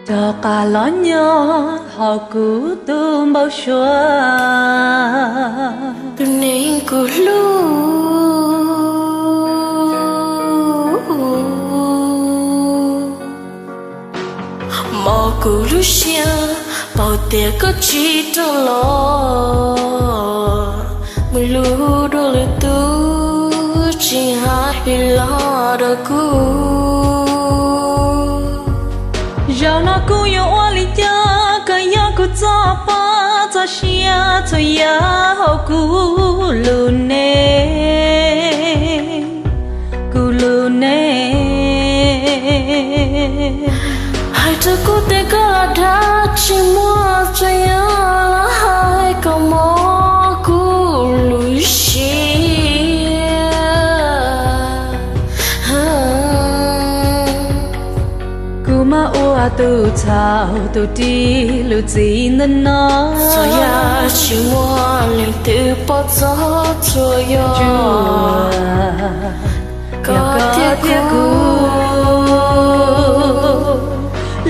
Rov qab los nyob hauv kuv tus npau suav. Tus neeg kuv hlub, mos kuv lub siab, paub tias koj tsis rov los. Mus lug dua lwm tus, tsis hais li los rau kuv. Zaum no kuv yuav ua li cas kom yog kuv txoj paj txoj sia txhua yam hauv kuv lub neej, kuv lub neej. Hais rau kuv tias koj los dag tsis muaj txhua yam los hais kom mob kuv lub siab. Kuv mas ua tus txhaum tus rig lub txim ntawm no. Txhua yam tsis muaj leej twg pom txog txhua yam. Koj thiab kuv,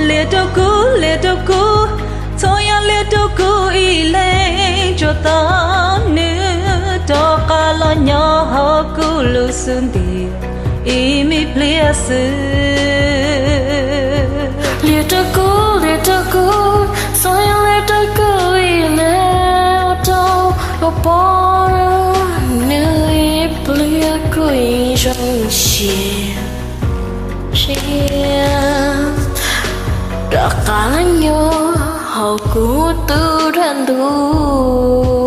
liam rau kuv, liam rau kuv, txhob yog liam rau kuv ib leeg tsuas tau nws rov qab los nyob hauv kuv lub xub ntiag ib me pliag xwb. Liam rau kuv, liam rau kuv, txhob yog liam rau kuv ib leeg ua rau kuv pom nws ib pliag kuv yeej zoo siab. Rov qab los nyob hauv kuv tus dab ntub,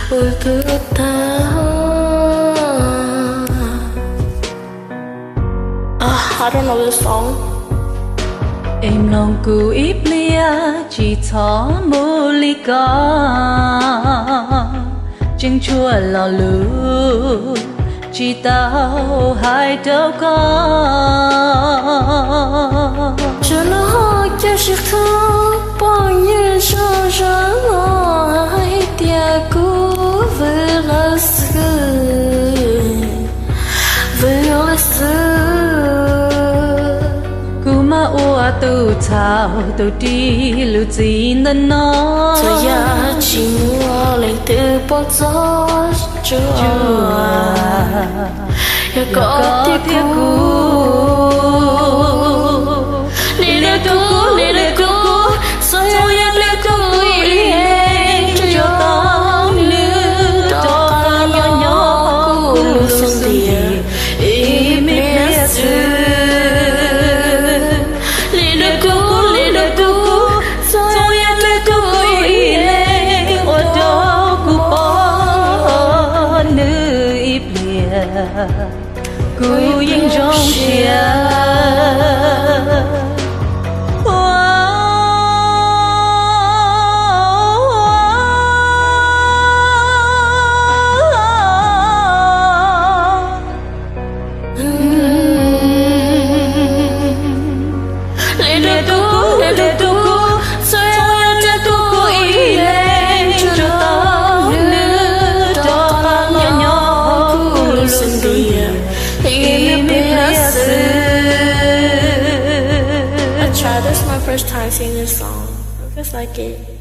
kuv tus tag. I don't know this song. Es mloog kuv ib pliag, tsis txhob mus li ko, tseem tshuav lo lus tsis tau hais rau koj. Tsuas no ho cas tsis qhia phooj ywg zoo zoo hais tias kuv vwm lawv xwb, vwm lawv xwb. Kuv mas ua tus txhaum tus rig lub txim ntawm no. Txhua yam tsis muaj leej twg pom txog tsuas yog koj thiab kuv. Liam rau kuv, liam rau kuv, txhob yog liam rau kuv ib leeg tsuas tau nws rov qab los nyob kuv lub xub ntiag ib me pliag xwb. Liam rau kuv, liam rau kuv, txhob yog liam rau kuv ib leeg ua rau kuv pom nws ib pliag, kuv yeej zoo siab. Liam rau kuv, liam rau kuv, txhob yog liam rau kuv ib leeg tsuas tau nws rov qab los nyob kuv lub xub ntiag ib me pliag xwb. I tried, this is my first time singing this song. I hope you guys like it.